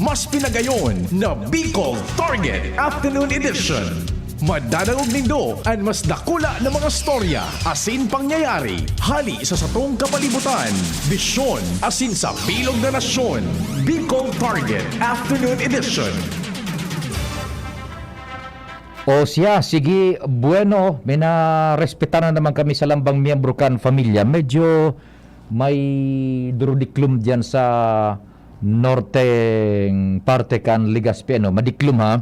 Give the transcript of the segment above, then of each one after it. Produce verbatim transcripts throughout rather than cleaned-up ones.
Mas pinagayon na Bicol Target Afternoon Edition. Madadangog nindo an mas dakula na mga storya asin pangyayari hali sa satong kapalibutan, bisyon asin sa bilog na nasyon. Bicol Target Afternoon Edition. O siya, sige, bueno, may narespetan na naman kami sa lambang miyembro kan pamilya. Medyo may durudiklom diyan sa norteng parte kan Legazpi, ano, madiklom, ha.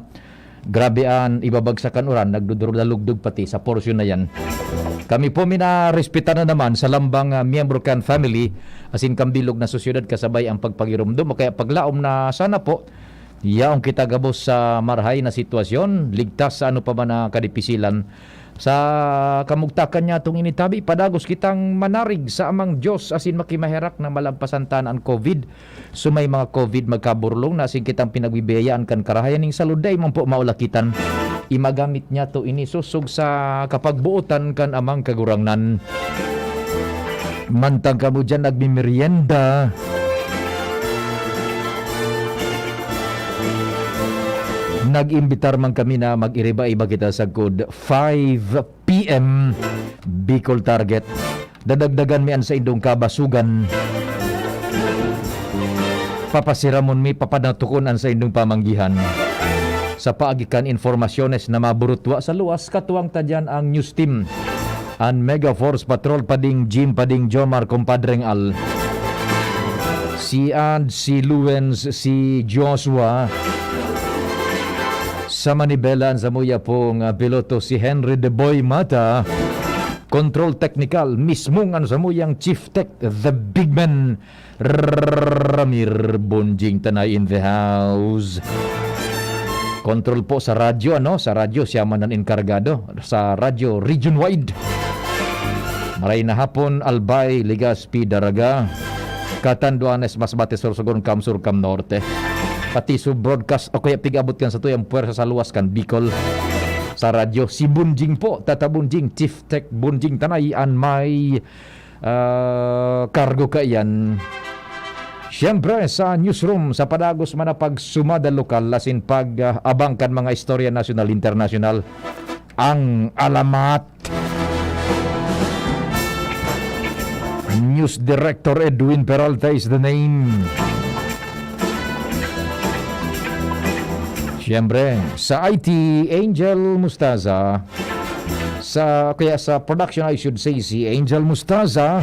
Grabe an ibabagsak kan uran, nagdudurog-lalugdog pati sa porsyon na yan. Kami po, minarespetan na naman sa lambang, ah, miyembro kan family, asin kan bilog na sosyedad kasabay ang pagpagiromdom o kaya paglaom na sana po, yaon kita gabos sa marahay na sitwasyon, ligtas sa ano pa man na kadipisilan. Sa kamugtakan niya itong initabi, padagos kitang manarig sa Amang Diyos asin makimaherak na malampasan ta an COVID. So, may mga COVID magkaburlong na asin kitang pinagbibiyayaan kan karahayan ning salud, dai man po maulakitan. Imagamit niya to ini sosog sa kapagbuotan kan Amang Kagurangnan. Mantang kamo diyan nagmimerienda, nag-imbitar man kami na mag-iriba-iba kita sagkod five P M, Bicol Target. Dadagdagan mi an saindong kabasogan. Papasiramon mi, papanatokon an saindong pamanggihan. Sa paagi kan impormasyones na maburutwa sa luwas, katuwang ta diyan ang news team. An Mega Force Patrol, Pading Jim, Pading Jomar, Compadreng Al. Si Ad, si Luens, si Joshua. Sa manibela, an samuya pong, ah, piloto, si Henry De Boy Mata. Control technical, mismong an samuyang chief tech, the big man, Ramir Bonjing Tanay in the house. Control po sa radyo, ano? Sa radyo, siya man an enkargado. Sa radyo, region wide. Maray na hapon, Albay, Legazpi, Daraga, Catanduanes, Masbate, Sorsogon, Cam Sur, Cam Norte. Pati sa broadcast, o kaya pig-abot kan satuyang puwersa sa luwas kan Bicol. Sa radyo, si Bonjing po, Tata Bonjing, Chief Tech Bonjing Tanay, an may, ah, kargo kaiyan. Siyempre, sa newsroom, sa padagos man na pagsumada lokal, asin pag, ah, abang kan mga istorya nasyonal, internasyonal, ang alamat. News Director Edwin Peralta is the name. Siyempre, sa I T, Angel Mustaza. Sa, kaya sa production, I should say, si Angel Mustaza.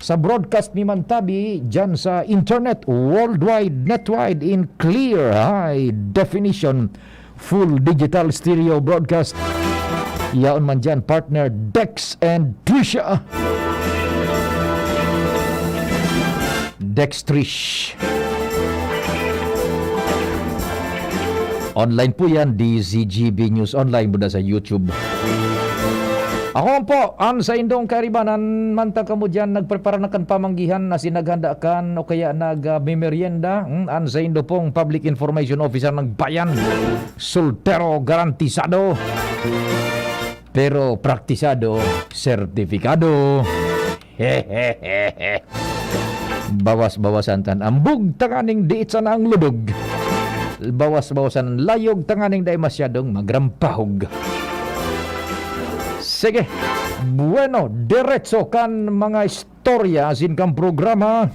Sa broadcast mi man tabi, dyan sa internet, worldwide, netwide, in clear, high definition, full digital stereo broadcast. Yaon man dyan, partner Dex and Trisha. Dex Trish. Online po yan, D Z G B News Online, muna sa YouTube. Ako po, an saindong kairibanan, mantang kamo diyan nagprepara na kan pamanggihan na sinaghanda kan o kaya nag, ah, memeryenda, hmm, an saindo pong Public Information Officer ng Bayan. Soltero garantisado, pero praktisado, sertifikado. Bawas-bawasan tan ambog tanganing diit sana ang ludog. Bawas-bawasan ang layog tanganing dai masyadong magrampahog. Sige. Bueno, diretso kan mga istorya asin kan programa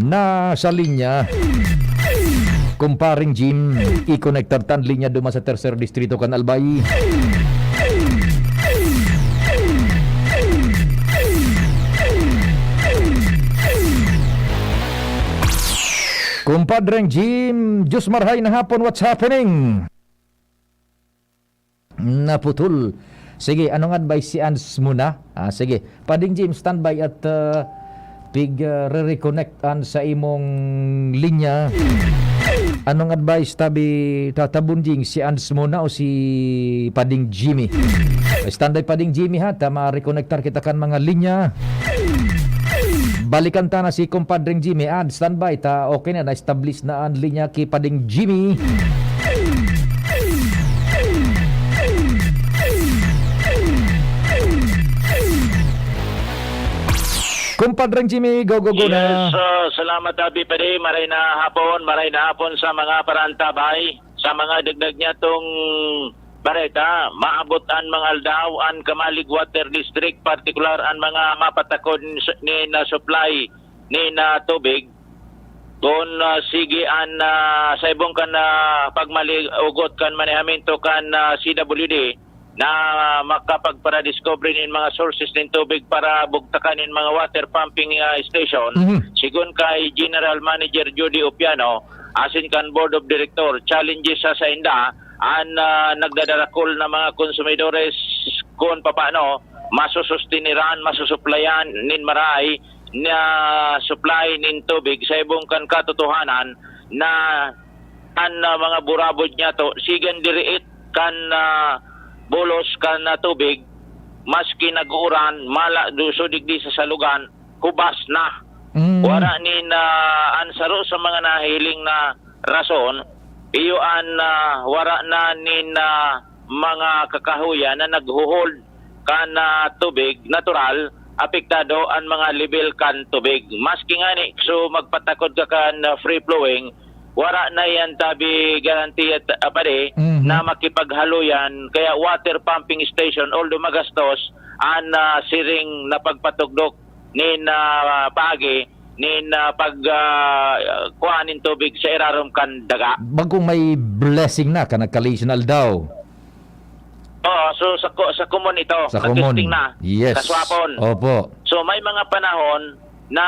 na sa linya. Kumparing Jim, ikonektar tan linya duman sa Tercer Distrito kan Albay. Kumpadreng Jim, Diyos marhay na hapon, what's happening? Naputol. Sige, anong advice si Ans muna? Ah, sige. Pading Jim, standby at, ah, pig, ah, re-reconnect an sa imong linya. Anong advice tabi, Tata Bunjing, si Ans muna o si Pading Jimmy? Standby, Pading Jimmy, ha, ta ma-reconnectar kita kan mga linya. Balikan ta na si Compadreng Jimmy. Ad, standby ta. Okay na, na-establish na an linya ki Pading Jimmy. Kumpadreng Jimmy, go, go, go na. Yes, ah, salamat, Abi Padi. Maray na hapon, maray na hapon sa mga parantabay. Sa mga dagdag niya tong bareta, maabot an mga aldaw an Kamalig Water District, partikular an mga mapatakod ni, ni na supply ni na tubig. Kun, ah, sige an, ah, sa ibong kan, ah, pagmali-, ugot kan manehamento kan, ah, C W D, na makapagparadiscovery nin mga sources nin tubig para bugtakan nin mga water pumping, ah, station. Mhm. Sigon kay General Manager Judy Opiano, asin kan Board of Director, challenges sa sainda an, ah, nagdadarakol na mga konsumidores kun papaano masusustiniran, masusuplayan nin maray na supply nin tubig sa ibong kan katotohanan na an, ah, mga burabod niya to, sigan diriit kan, ah, bulos kan, ah, tubig, maski nag-uuran, mala duso digdi sa salugan, hubas na. Mm. Wara nin, ah, an saro sa mga nahiling na rason, iyo an, ah, wara na nin, ah, mga kakahoyan na nagho-hold kan, ah, tubig natural, apektado an mga lebel kan tubig. Maski ngani, so magpatakod ka kan, ah, free flowing, wara na yan tabi garantiya ta-, apadi Mhm. na makipaghaloyan. Kaya water pumping station, although magastos, an, ah, siring na pagpatugdok nin, ah, paagi, nin, ah, pag, ah, kuha nin tubig sa irarom kan daga. Bagong may blessing na, kan nagkalain na aldaw. Oo, so sa ko-, sa komon ito, Sa komon. nagtesting na. Yes. Sa Suapon. Opo. So may mga panahon na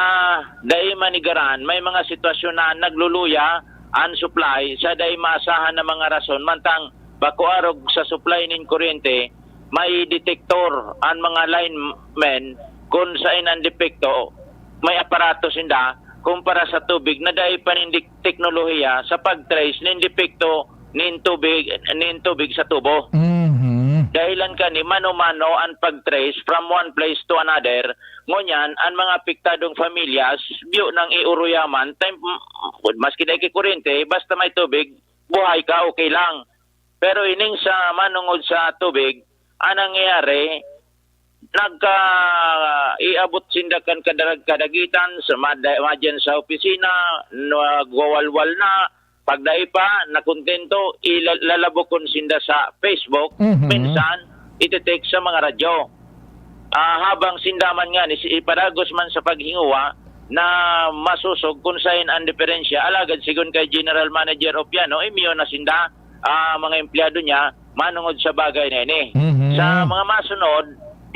dai manigaran, may mga sitwasyon na nagluluya an supply sa dai maasahan na mga rason, mantang bako arog sa supply nin kuryente, may detektor an mga linemen kun saen an depekto, may aparato sinda kumpara sa tubig na dai pa nin dik-, teknolohiya sa pag-trace nin depekto nin tubig, nin tubig sa tubo. Mhm. Dahilan kani mano-mano an pag-trace from one place to another. Ngunyan, an mga apektadong pamilyas, biyo nang iuruyaman, time, maski dai ki kuryente, basta may tubig, buhay ka, okay lang. Pero ining sa manongod sa tubig, ang nangyayari, nagka-, iabot sinda kan kadarag-kadagitan, sa mad-, madyan sa opisina, nagwawalwal na, pagdai pa, nakontento, ila-, lalabokon sinda sa Facebook, Mhm. minsan, iti-text sa mga radyo. Ah, habang sinda man ngani, si-, ipadagos man sa paghinguwa na masosog kun saen an diferensya, alagad sigon kay General Manager Opiano, imyon na sinda, ah, mga empleyado niya, manongod sa bagay na ini. Mhm. Sa mga masunod,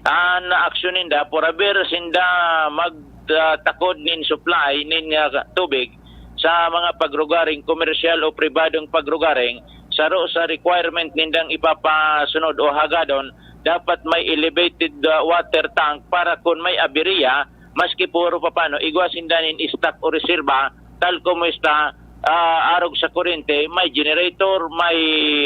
an aksyon ninda, por haber sinda mag, ah, takod nin supply nin, ah, tubig sa mga pagrugaring komersyal o pribadong pagrugaring, saro sa requirement nindang ipapasunod o hagadon, dapat may elevated, ah, water tank para kun may aberya, maski puro papano, igwa sinda nin stock o reserba, tal como esta, ah, arog sa kuryente, may generator, may,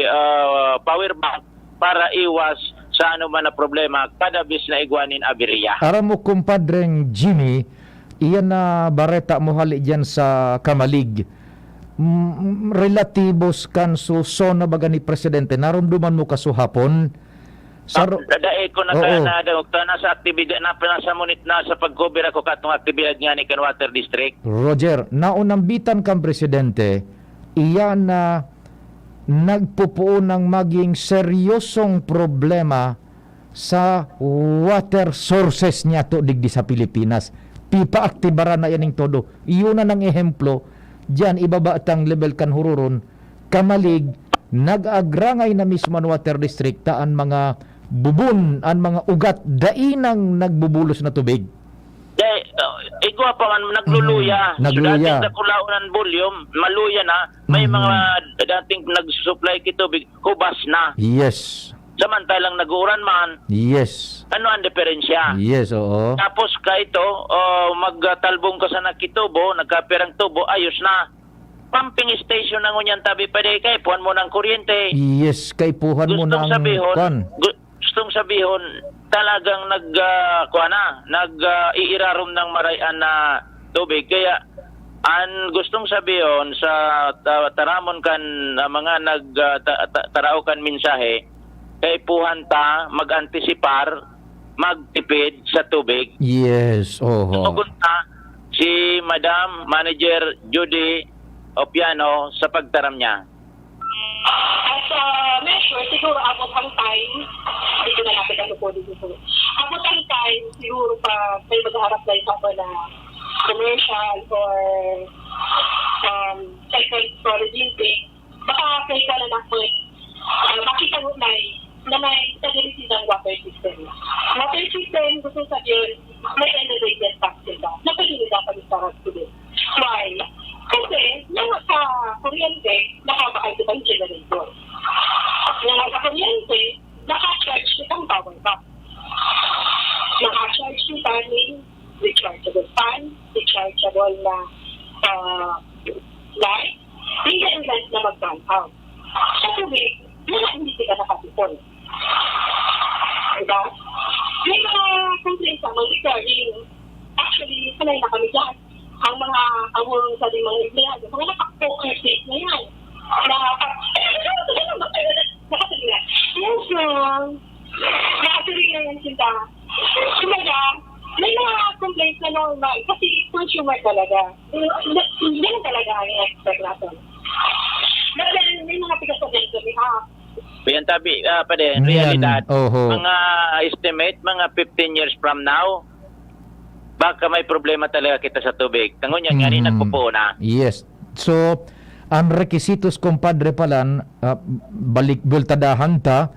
ah, power bank para iwas sa anoman na problema kada bes na igwa nin aberya. Aram mo, kumpadreng Jimmy, iyan na bareta mo hali diyan sa Kamalig. Mm, relativos kan su zona baga ni Presidente, narumduman mo kasuhapon? Sa Ah, ro-, dai ko naka-, oo. na, na, nasa aktibidad, na, nasa munit-, nasa pag-cover ako katong aktibidad nga ni kan Water District. Roger, naunambitan kan Presidente, iyan na nagpupuon ng maging seryosong problema sa water sources niyato digdi sa Pilipinas. Pipaaktibaran na yaning todo. Iyon na nang ehemplo, diyan ibaba tang level kan Huroron, Kamalig, nag-agrangay na mismo an Water District ta an mga bubon, an mga ugat, dai nang nagbubulos na tubig. Dai, uh, igwa pa man, nagluluya. Mhm. Nagluluya. So, dating dakulaon ang volume, maluya na. May Mhm. mga dating nagsusupply ki tubig, hubas na. Yes. Samantalang nag-uuran man. Yes. Ano ang diferensya? Yes, oo. Tapos, kaito, oh, magtalbong ka sa nakitubo, nagkapirang tubo, ayos na. Pumping station na ngunyan tabi pa di, kaipuhan mo ng kuryente. Yes, kaipuhan mo Gustong ng sabihon, kwan. gu-, gustong sabihon, talagang nag, ah, kuwan na, nag, ah, iirarom ng marayan na tubig. Kaya, ang gustong sabihon sa ta-, taramon kan, ah, mga nag, ah, ta-, ta-, tarao kan mensahe, kaipuhan ta mag-antisipar magtipid sa tubig. Yes, oho. Tugon na si Madam Manager Judy Opiano sa pagtaram niya. As a measure, siguro abot ang time, dito na lapit ang upo dito po. Abot ang time, siguro pa may mag-a-apply sa ako na commercial or, um, second storage intake, baka may ka na lang po, ah, makita mo na eh, na may stability ng water system. Water system, gusto sabihin, may elevated tank sila. Na pwede nila pag-start sila. Why? Kasi, yung sa kuryente, nakabakal sa generator. Yung sa kuryente, naka-charge itong power bank. Naka-charge yung panel, rechargeable fan, rechargeable na, ah, light, hindi ang light na mag-brownout. Sa tubig, wala, hindi sila nakatipon. Diba? May mga complaints sa mga recurring. Actually, sanay na kami dyan. Ang mga awang sa mga empleyado, mga naka-poker face na yan. Na, nakatulog na. Yes, ma'am. Nakatulog na yan sila. Kumbaga, may mga complaints na normal kasi consumer talaga. Yan talaga ang expect natin. But then, may mga pinagsabihan kami, ah, Yan tabi, ah, pade, Yan, realidad. Oho. Mga estimate, mga fifteen years from now, baka may problema talaga kita sa tubig. Tangon yan, nga rin Mm. nagpupuon na. Yes. So, ang requisitos, kumpadre, palan, ah, balik, bultadahan ta,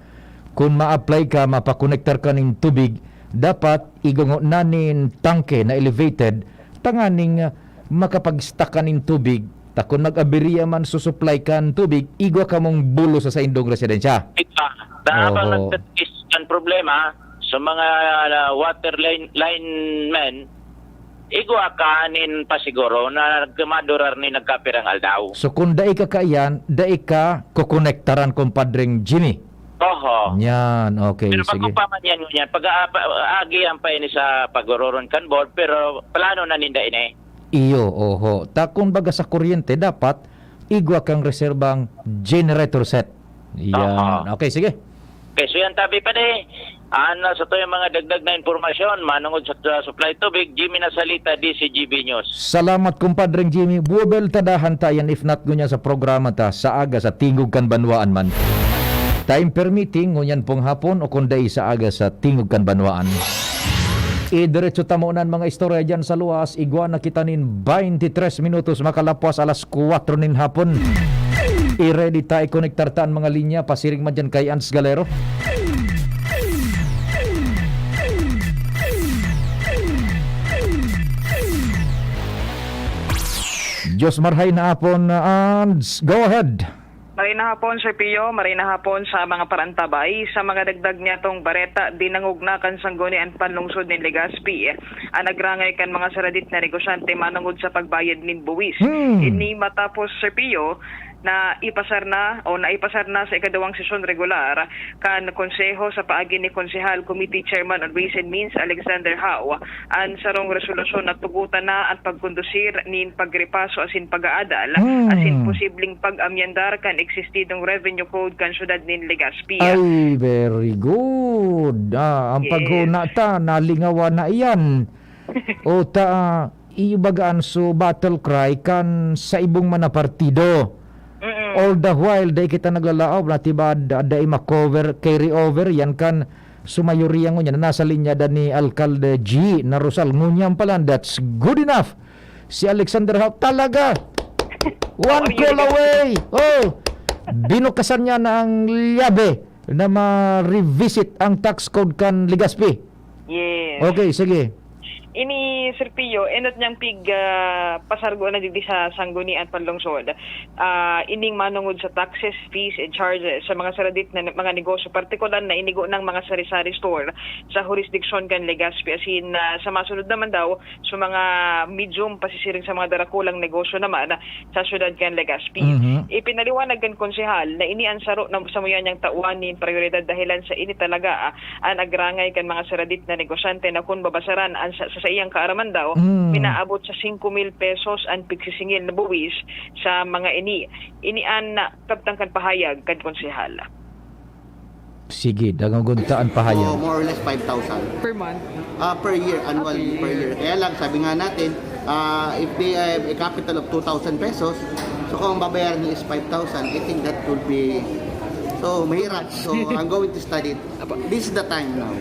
kung ma-apply ka, mapakonektar ka nin tubig, dapat igungo na nin tangke na elevated, tanganing, ah, makapag-stock ka nin tubig, ta kun mag-abiriya man, susuplay kan tubig, igwa kamong bulos sa saindong residensya. Ito, na habang Oho. nagtatis ang problema sa mga, ah, water line, linemen, igwa ka nin pasiguro na nagmadurar ni nagkapirang aldaw. So, kung dai ka kaiyan, dai ka kukonektaran, kumpadreng Jimmy. Oho. Yan, okay, Pero sige. pag-upaman yan, yan, pag-a-, pa-, agi ang pa ini sa pagororon kan board, pero plano na ninda ini. Iyo, oho. Ta, kung baga sa kuryente, dapat igwa kang reserbang generator set. Yan. Oho. Okay, sige. Okay, so yan, tabi pa ni. Ano, sa to yung mga dagdag na impormasyon, manungod sa, sa supply tubig, Jimmy Nasalita, D C G B News. Salamat, kumpadreng Jimmy. Bubeltadahan ta yan, if not, ngunyan sa programa ta, sa aga sa Tingog kan Banwaan man. Time permitting, ngunyan pong hapon, o kung dai sa aga sa Tingog kan Banwaan. Idiretso ta mo na an mga istorya dyan sa luwas. Igwa na kita nin twenty-three minutos, makalapwas alas kwatro nin hapon. I-ready ta, ikonektar ta an mga linya, pasiring man dyan kay Ans Galero. Diyos marhay na hapon, Ans. Go ahead. Maray na hapon, Sir Pio. Maray na hapon sa mga parantabay. Sa mga dagdag niyatong bareta, dinangog na kan Sangguniang Panlungsod nin Legazpi an nagrangay kan mga saradit na negosyante manungod sa pagbayad nin buwis. Hmm. Ini matapos, Sir Pio, na ipasar na o naipasar na sa ikaduwang sesyon regular kan Konseho sa paagi ni Konsehal Committee Chairman on Ways and Means Alexander Hao an sarong resolusyon na tugotan na an pagkondusir nin pagrepaso asin pag-aadal Hmm. asin posibleng pag-amyendar kan existidong Revenue Code kan syudad nin Legazpi. Ay, very good. Ah, ang Yes. paghuna ta, nalingawan na iyan. O ta, iyo baga an so battle cry kan sa ibong man na partido. Mm-mm. All the while, dai kita naglalaob, natibad, da-, dai ma-cover, carry over, yan kan sumayoriya ngunyan na nasa linya da ni Alkalde G na Rosal. Ngunyan pala, that's good enough. Si Alexander Hao, talaga, one Oh, call yun. away. Oh, binukasan niya na ang liyabe na ma-revisit ang tax code kan Legazpi. Yes. Okay, sige. Ini, Sir Pio, enot niyang pig, ah, pasargo na digdi sa Sangguniang Panlungsod. Ah, ining manungod sa taxes, fees, and charges sa mga saradit na mga negosyo, partikular na inigo ng mga sari-sari store sa jurisdiction kan Legazpi. Asin, ah, sa masunod naman daw, sa mga medium pasisiring sa mga darakulang negosyo naman, sa syudad kan Legazpi. Mhm. Ipinaliwanag kan konsehal na ini an saro na samuya niyang tawan nin prayoridad dahelan sa ini talaga, ah, an agrangay kan mga saradit na negosyante na kun babasaran an sa, sa saiyang kaaraman daw, Mm. minaabot sa singko mil pesos an pigsisingil na buwis sa mga ini. Ini an, ah, kabtang kan pahayag kan konsehal. Sige, dangogon ta an pahayag. So, more or less five thousand. Per month? Ah, per year, annual Ah, per per year. year. Kaya lang, sabi nga natin, ah, if they have a capital of two thousand pesos, so kung ang babayaran niya is five thousand, I think that would be, so mahirap. So, I'm going to study it. This is the time now.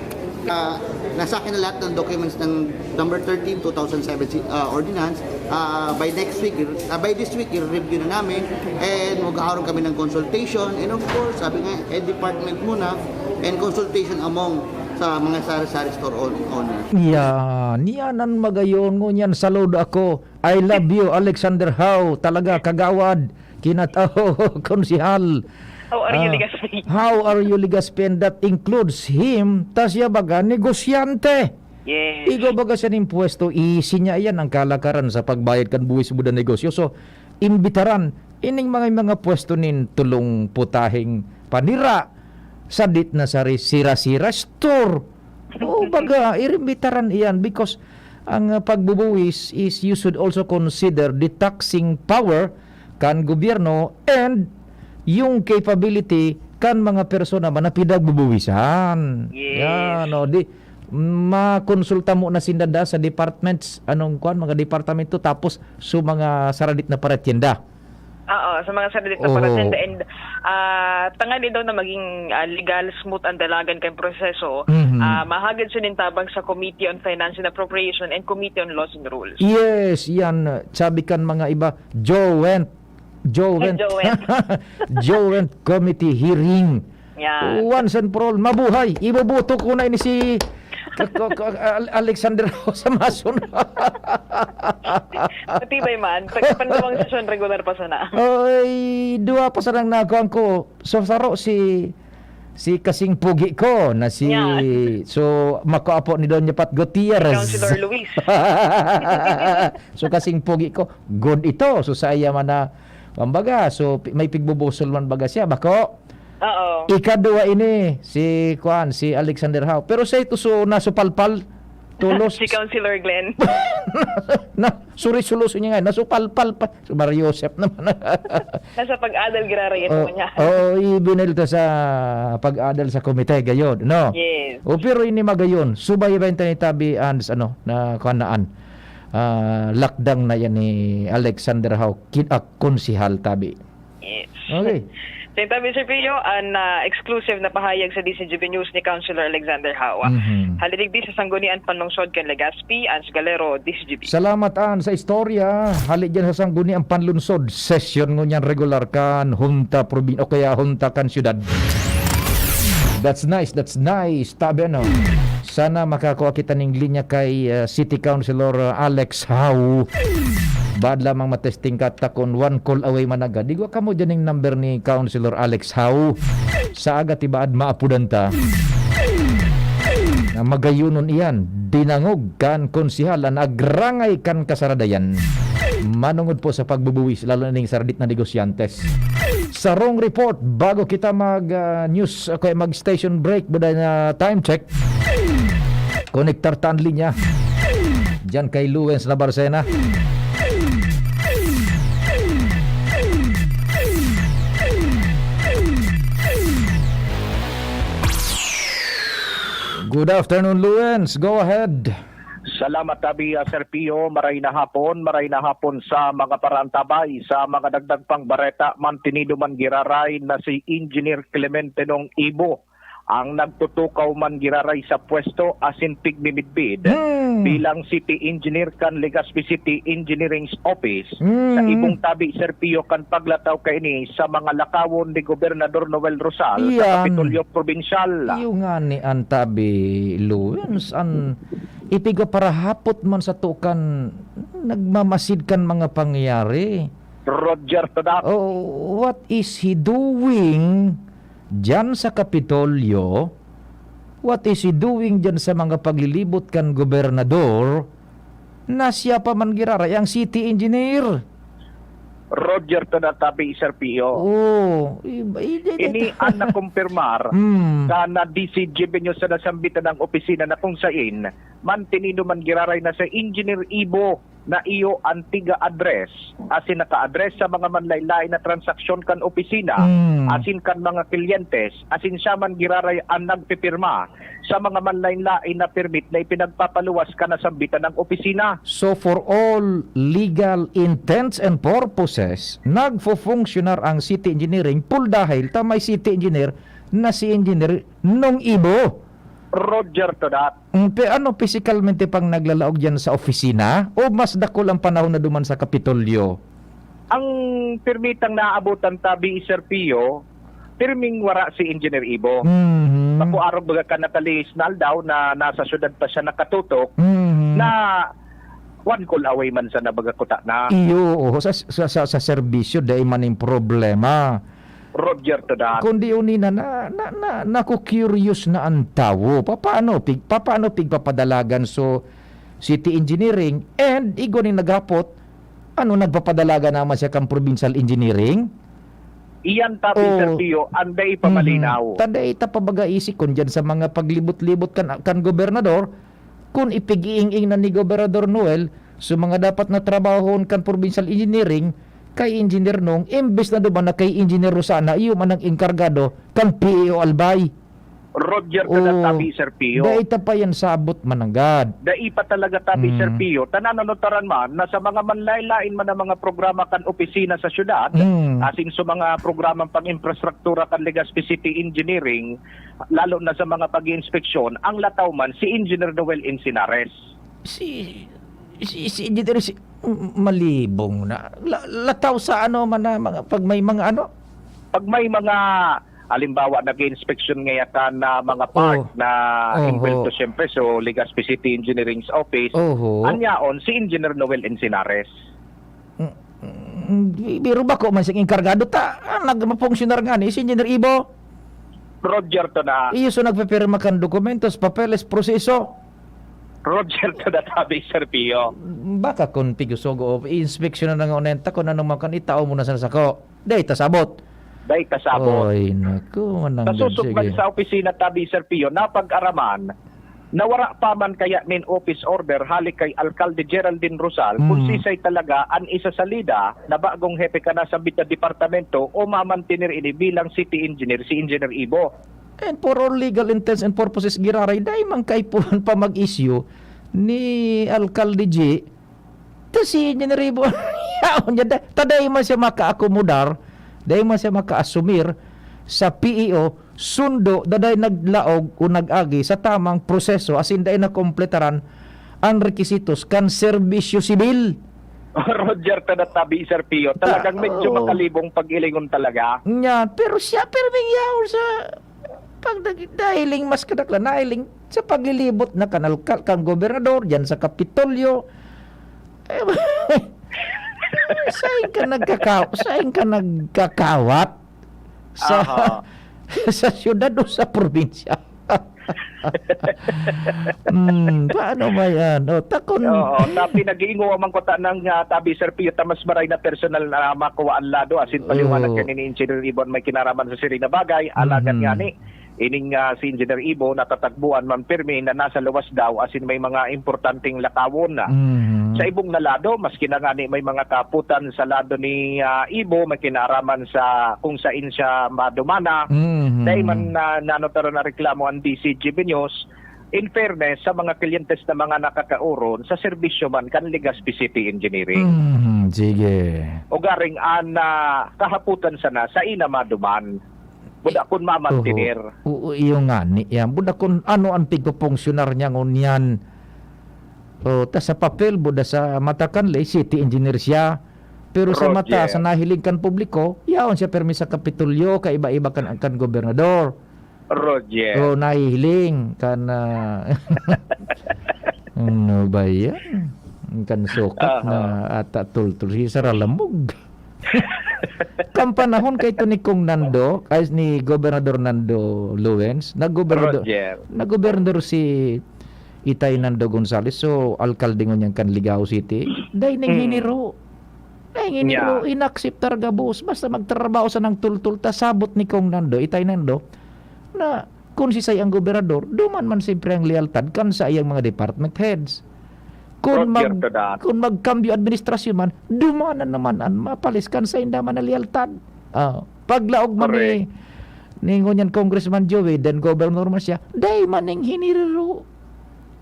Ah, nasa akin na lahat ng documents ng number thirteen, two thousand seven si- ah, ordinance. Ah, by next week, ah, by this week, i-review na namin. And magkakaroon kami ng consultation. And of course, sabi nga, eh, department muna and consultation among sa mga sari-sari store own- owner. Yan, yan ang magayon. Ngunyan, saludo ako. I love you, Alexander Howe. Talaga, kagawad. Kinatao, konsihal. How are you, Ah, Legazpi? How are you, Legazpi? And that includes him. Ta siya baga, negosyante. Yes. Igo baga siya ning pwesto, isi niya yan ang kalakaran sa pagbayad kan buwis mo na negosyo. So, imbitaran, ining mga, mga pwesto nin tulong putahing panira, sadit na sa ri-, sira-sira store. O baga, irimbitaran iyan because ang uh, pagbubuwis is you should also consider the taxing power kan gobyerno and yung capability kan mga persona man na pinagbubuwisan. Yes. Yan, no? Di, makonsulta mo na sinda da sa departments, anong kuan, mga departamento, tapos sa mga saradit na paratyenda. Oo, sa mga saradit na Oo. paratyenda. And ah, tangani daw na maging ah, legal, smooth ang dalagan kan proseso. Mhm. Ah, mahagad siya nin tabang sa Committee on Finance and Appropriation and Committee on Laws and Rules. Yes, yan. Sabi kan mga iba, joint, joint, Joint. joint committee hearing. Yan. Once and for all, mabuhay. Iboboto ko na ini si K- K- K- Al- Alexander Howe sa masunod. Matibay man. Pag pandawang sesyon, regular pa sana. Ay, duwa pa sanang nakuan ko. So, saro si si kasing pugi ko na si Yan. so makuapo ni Doña Pat Gutierrez. Councilor Luis. So kasing pugi ko, good ito. So sa iya man na, kumbaga, so pi- may pigbubusol man baga siya. Bako, Oo. Ikadua ini, si Kuan, si Alexander Howe. Pero sa ito, so nasupalpal, tulos. Si Councilor Glenn. Na, suri-suluso niya nga, nasupalpal pa. So Mario Joseph naman. Nasa pag-adal, giraray ito Oh, niya. oh, ibinil ta sa pag-adal sa komite, gayod, no? Yes. O, pero ini magayon, subay ba yung tabi, Ans, ano, na kanaan? Ah, lakdang na yan ni Alexander Howe, kin-, ah, konsihal tabi. Yes. Okay. Sa tabi, Sir Pio, ang ah, exclusive na pahayag sa D C G B News ni Councilor Alexander Hawa. Mhm. Haliligdi sa Sanggunian Panlungsod kan Legazpi, Ans Galero, D C G B. Salamat, An, sa istorya. Hali dyan sa Sangguniang Panlungsod. Sesyon ngunyan regular kan Hunta Probin-, o kaya Hunta kan Syudad. That's nice, that's nice. Tabi, ano? Sana makakuha kita ning linya kay uh, City Councilor uh, Alex Howe. Bad lamang matesting ka takon one call away man agad. Igwa kamo dyan yung number ni Councilor Alex Howe. Sa aga tibaad maapudan ta. Na magayunon iyan, dinangog kan konsihal an agrangay kan kasaradayan. Manungod po sa pagbubuwis, lalo na ning saradit na negosyantes. Sarong report, bago kita mag ah, news, okay, mag station break, buday na time check. Konektar ta an linya. Diyan kay Luwens na Barcena. Good afternoon, Luwens. Go ahead. Salamat, tabi, ah, Sir Pio. Maray na hapon, maray na hapon sa mga paraantabay, sa mga dagdag pang bareta, mantinido man giraray na si Engineer Clemente Nong Ibo ang nagtutukaw man giraray sa pwesto asin pigmimidbid Hmm. bilang City Engineer kan Legazpi City Engineering Office. Hmm. Sa ibong tabi, Sir Pio, kan paglataw kaini sa mga lakawon ni Gobernador Noel Rosal sa Iyan. Kapitolyo Probinsyal. Iyo nga ni an tabi, Luwens, an ipiga parahapot man sa tukan nagmamasid kan mga pangyayari. Roger Tadak. Oh, what is he doing dyan sa Kapitolyo? What is he doing dyan sa mga paglilibot kan gobernador na siya pa man giraray ang city engineer? Roger Tadak, tabi, Sir Pio. Oh, i- i- i- Ini ang nakumpirmar Hmm. kan D C G B News sa nasambitan ng opisina na kung sain mantinido man giraray na si Engineer Ibo na iyo an tiga-address, asin naka-address sa mga manlaen-laen na transaksyon kan opisina, Mm. asin kan mga klientes, asin siya man giraray an nagpipirma sa mga manlaen-laen na permit na ipinagpapaluwas kan nasambitan na opisina. So, for all legal intents and purposes, nagfo-funksyonar ang city engineering pul dahil ta may city engineer na si Engineer Nong Ibo. Roger to that. Mm, pe-, ano, pisikalmente pang naglalaog diyan sa opisina? O mas dakul ang panahon na duman sa Kapitolyo? Ang pirmitang naabutan tabi, Sir Pio, pirming wara si Engineer Ibo. Mhm. Bako arog baga kan natalihis na aldaw na nasa syudad pa siya nakatutok, Mhm. na one call away man sana baga kuta na. Iyo, oo, sa, sa, sa, sa serbisyo, dai man ning problema. Roger to that. Kundi unina na, na, na, naku-curious na ang tawo. Papaano pig-, papaano pigpapadalagan so city engineering and igwa ning naghapot, ano, nagpapadalagan naman siya kan provincial engineering? Iyan tapi, Sir Oh. Pio, ang dai pa Mhm. malinaw. Ta dai ta pa baga isikon diyan sa mga paglibot-libot kan, kan gobernador, kun ipig-iing-ing na ni Gobernador Noel, so mga dapat na trabahon kan provincial engineering, kay Engineer Nong, imbes na duman na kay Engineer Rosana, iyo man ang engkargado kan P E O Albay. Roger ka na Oh, tabi, Sir Pio. Dai ta pa yan sabot mananggad. Dai pa talaga tabi, Sir Mm. Pio. Tanan ano taran man, na sa mga manlain-lain man ang mga programa kan opisina sa syudad, Mm. asin sa mga programang pang-infrastruktura kan Legazpi City Engineering, lalo na sa mga pag-iinspeksyon, ang lataw man si Engineer Noel Encinares. Si, si, si Engineer, si, m-, malibong na. La-, lataw sa ano man na mga, pag may mga ano? Pag may mga, halimbawa, nag-iinspeksyon ngaya ka na mga part Oh. na Oho. inbuwelto, siyempre, so, Legazpi City Engineering's office, Oho. anyaon si Engineer Noel Encinares. Mm, mm, bi-, biro bako man siyang engkargado ta, ah, nagmapunsyonar ngani si Engineer Ibo. Roger to na. Iyo so nagpipirma kan dokumentos, papeles, proseso. Roger to na tabi, Sir Pio. Baka kun pigusogo o inspeksyon na nga unenta kun ano man kan itao mo na sa sako. Dai ta sabot. Dai ta sabot. Oy, naku, mananggad, Nasusukman sige. sa opisina tabi, Sir Pio, napag-araman na wara pa man kaya nin office order hali kay Alkalde Geraldine Rosal kung Hmm. sisay talaga an isasalida na bagong hepe kan nasambit na departamento o mamantener ini bilang city engineer, si Engineer Ibo. And for all legal intents and purposes, giraray, dai man kaipuhan pa mag-issue ni Alkalde G. Ta si Engineer Ibo, yaon niya, da-, ta dai man siya makaakomodar, dai man siya makaasumir sa P E O, sundo, daday naglaog o nag-agi sa tamang proseso, asin dai nakompletaran an requisitos kan serbisyo sibil. Roger, ta natabi, Sir Pio. Talagang Ta-, medyo oo. makalibong pag-ilingon talaga. Nya, pero siya, pero may yaon sa pag nag-, nahiling mas kadaklan, nahiling sa paglilibot na kan alkal-, kan gobernador, diyan sa Kapitolyo. Eh, sain ka nagkaka-, sain ka nagkakawat? Sa, Aha. sa siyudad o sa probinsya? Hmm, paano ba yan? O, takon. Oo, ta pinag-iingowa man ko ta ng, ah, tabi, Sir Pio, ta mas maray na personal na makuha ang lado, asin paliwanag Oo. yan ni Engineer Ibon may kinaraman sa siring na bagay, alagad Mhm. nga ni, ining, ah, si Engineer Ibo, natatagbuan man pirmi na nasa luwas daw, asin may mga importanteng lakawon na. Mhm. Sa ibong na lado, maski na nga ni may mga kaputan sa lado ni, ah, Ibo, may kinaraman sa kung sain siya madumana. Mhm. Dahil man na, nano taro na reklamo ang D C G B News, in fairness sa mga klientes na mga nakakaoron sa serbisyo man kan Legazpi City Engineering. Mhm, sige. Ugaring an, ah, kahaputan sana sa ina maduman. Buda Eh, kun mamantener. Oo, oo, iyo ngani yan. Buda kun ano ang pigpopongsyonar niya ngunyan. O, ta sa papel, buda sa mata kan ley, city engineer siya. Pero sa mata, Roger. sa nahiling kan publiko, yaon siya permi sa Kapitolyo, kaiba-iba kan, kan gobernador. Roger. O, nahihiling kan, ah, ano ba yan? Kan sukat Aha. na ata tultul, si Saralamog. Kan panahon kay ito ni Kong Nando, ay, ni Gobernador Nando Lewens, naggobernador, Roger. naggobernador si Itay Nando Gonzales, so alkalde ngunyan kan Ligao City. Dai ning Mm. hiniro. Dai ning hiniro, Yeah. inakseptar gabos. Basta magtrabaho sa nang tultul, ta sabot ni Kong Nando, Itay Nando, na kun sisay ang gobernador, duman man siyempre ang lealtad kan sa iyang mga department heads. Kun Roger mag-, to that. Kun magkambyo administrasyon man, dumanan naman an mapalis kan sainda man na lealtad. Ah, paglaog man ni, Correct. ni ngunyan Congressman Joey, then Governor man siya, dai man ning hiniriro.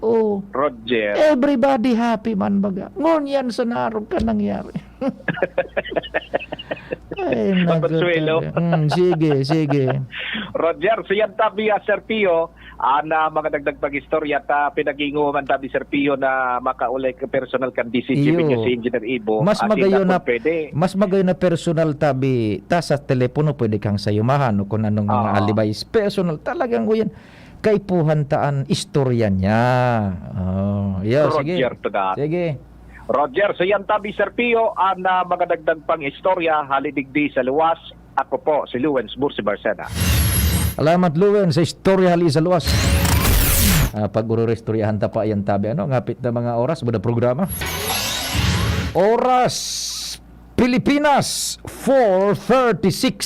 Oh. Roger. Everybody happy man baga. Ngunyan sa narog ka nangyari. Ay, naku, Consuelo. Talaga. Mm, sige, sige. Roger, so yan tabi, ah, Sir Pio, ah, na mga dagdag pag-istorya ta, pinag-iinguman tabi, Sir Pio, na makaulay ka personal kan D C G Iyo. Minyo si Engineer Ibo. Mas At magayon hindi na, na pwede. Mas magayon na personal tabi, ta sa telepono pwede kang sayumahan o kung anong mga Ah. alibay. Personal, talagang, uyan, kaipuhan ta an istorya niya. Oh, iyo, sige. Roger to that. Sige. Roger, so yan tabi, Sir Pio, an, ah, mga dagdag pang istorya, hali digdi sa luwas. Ako po, si Lawrence Bursi Barcena. Salamat, Lawrence, sa istorya hali sa luwas. Ah, pag-ururistoryahan ta pa yan tabi. Ano, ngapit na mga oras, buda programa. Oras, Pilipinas, four thirty-six.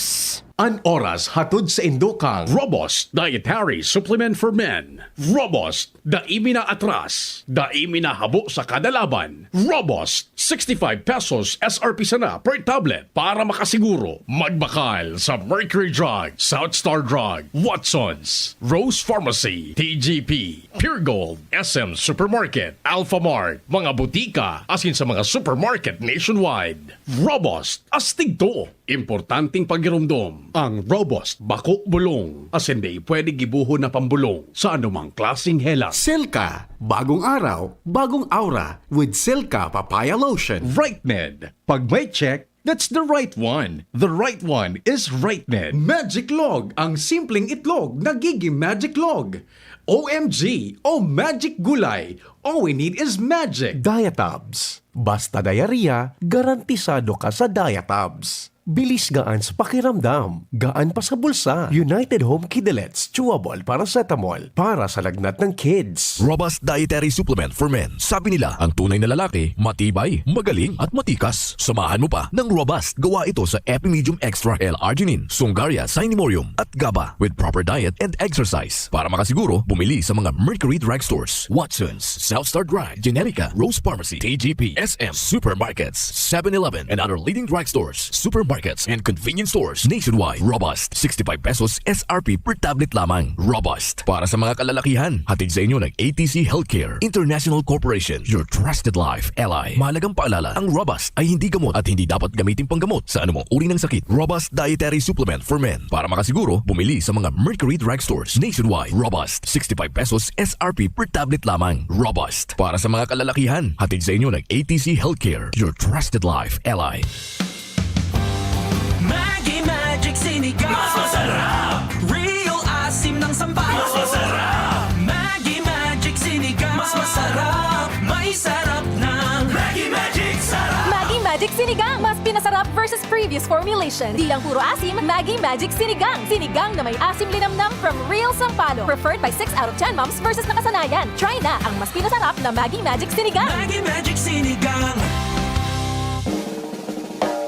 An oras hatod sa indo kan Robust Dietary Supplement for Men. Robust, dai mi na atras, dai mi na habo sa kada laban. Robust, sixty-five pesos S R P sana per tablet. Para makasiguro, magbakal sa Mercury Drug, South Star Drug, Watsons, Rose Pharmacy, T G P, Pure Gold, S M Supermarket, Alphamart, mga butika, asin sa mga supermarket nationwide. Robust, astig to! Importanteng pagiromdom, ang Robust bako bulong, asin dai pwede gibohon na pambulong sa anumang klaseng helat. Silka, bagong araw, bagong aura with Silka Papaya Lotion. Right Med, pag may check, that's the right one. The right one is Right Med. Magic Log, ang simpleng itlog nagiging Magic Log. O M G, o Magic Gulay, all we need is magic. Diatabs. Basta diarrhea, garantisado ka sa Diatabs. Bilis gaan sa pakiramdam, gaan pa sa bulsa. United Home Kidilets, chewable paracetamol para sa lagnat ng kids. Robust Dietary Supplement for Men. Sabi nila, ang tunay na lalaki, matibay, magaling, at matikas. Samahan mo pa ng Robust. Gawa ito sa Epimedium Extra L-arginine, Songaria cinemorium, at GABA. With proper diet and exercise. Para makasiguro, bumili sa mga Mercury Drug Stores, Watsons, South Star Drug, Generica, Rose Pharmacy, T G P, S M, supermarkets, Seven Eleven, and other leading drug stores, supermarkets, and convenience stores nationwide. Robust, sixty-five pesos S R P per tablet lamang. Robust, para sa mga kalalakihan. Hatid sa inyo ng A T C Healthcare International Corporation, your trusted life ally. Mahalagang paalala, ang Robust ay hindi gamot at hindi dapat gamitin panggamot sa anumang uri ng sakit. Robust Dietary Supplement for Men. Para makasiguro, bumili sa mga Mercury Drug Stores nationwide. Robust, sixty-five pesos S R P per tablet lamang. Robust, para sa mga kalalakihan. Hatid sa inyo ng A T C Healthcare, your trusted life ally. Maggi Magic Sinigang. Mas masarap. Real asim ng Sampaloc. Mas masarap. Maggi Magic Sinigang. Mas masarap. May sarap ng Maggi Magic Sarap. Maggi Magic Sinigang. Mas pinasarap versus previous formulation. Di lang puro asim, Maggi Magic Sinigang. Sinigang na may asim linamnam from Real Sampaloc. Preferred by six out of ten moms versus nakasanayan. Try na ang mas pinasarap na Maggi Magic Sinigang. Maggi Magic Sinigang.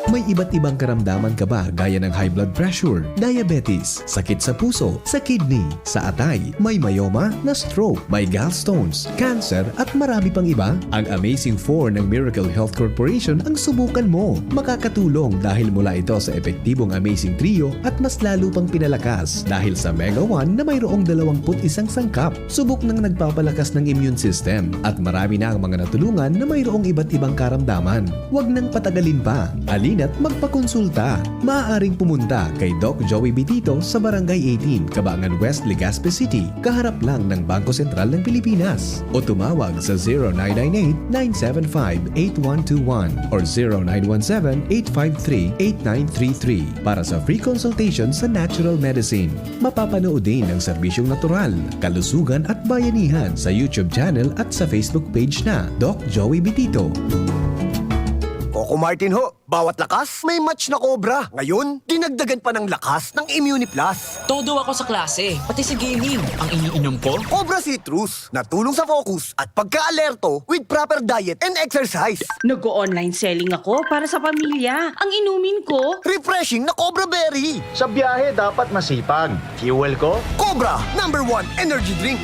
May iba't ibang karamdaman ka ba, gaya ng high blood pressure, diabetes, sakit sa puso, sa kidney, sa atay, may myoma, na-stroke, may gallstones, cancer, at marami pang iba? Ang Amazing Four ng Miracle Health Corporation ang subukan mo. Makakatulong dahil mula ito sa epektibong Amazing Trio at mas lalo pang pinalakas dahil sa Mega One na mayroong dalawampu't isang sangkap. Subok nang nagpapalakas ng immune system at marami na ang mga natulungan na mayroong iba't ibang karamdaman. Huwag nang patagalin pa. Halina't magpakonsulta. Maaaring pumunta kay Doc Joey Bitito sa Barangay eighteen, Cabangan West, Legazpi City, kaharap lang ng Bangko Sentral ng Pilipinas. O tumawag sa zero nine nine eight, nine seven five, eight one two one or zero nine one seven, eight five three, eight nine three three para sa free consultation sa natural medicine. Mapapanood din ang serbisyong natural, kalusugan at bayanihan sa YouTube channel at sa Facebook page na Doc Joey Bitito. Coco Martin ho, bawat lakas may match na Cobra. Ngayon, dinagdagan pa ng lakas ng Immuniplus. Todo ako sa klase, pati sa gaming. Ang iniinom ko? Cobra Citrus, na tulong sa focus at pagka-alerto with proper diet and exercise. Nag-o-online selling ako para sa pamilya. Ang inumin ko? Refreshing na Cobra Berry. Sa biyahe, dapat masipag. Fuel ko? Cobra, number one energy drink.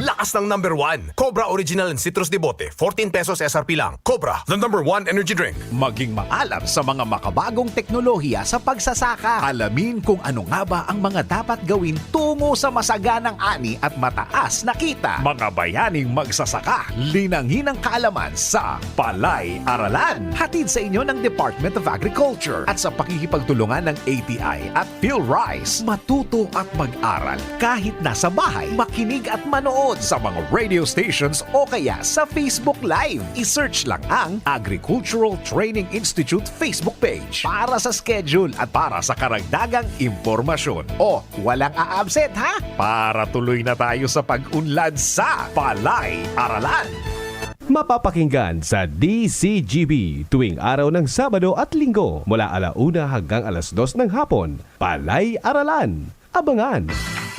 Lakas ng number one. Cobra Original and Citrus de Bote, fourteen pesos S R P lang. Cobra, the number one energy drink. Maging maalam sa mga makabagong teknolohiya sa pagsasaka. Alamin kung ano nga ba ang mga dapat gawin tungo sa masaganang ani at mataas na kita. Mga bayaning magsasaka, linangin ang kaalaman sa Palay Aralan. Hatid sa inyo ng Department of Agriculture at sa pakikipagtulungan ng A T I at Phil Rice. Matuto at mag-aral kahit nasa bahay. Makinig at manood sa mga radio stations o kaya sa Facebook Live. I-search lang ang Agricultural Training Institute Facebook page para sa schedule at para sa karagdagang impormasyon. O, walang a-absent, ha? Para tuloy na tayo sa pag-unlad sa Palay Aralan. Mapapakinggan sa D C G B tuwing araw ng Sabado at Linggo mula ala una hanggang alas dos ng hapon. Palay Aralan. Abangan!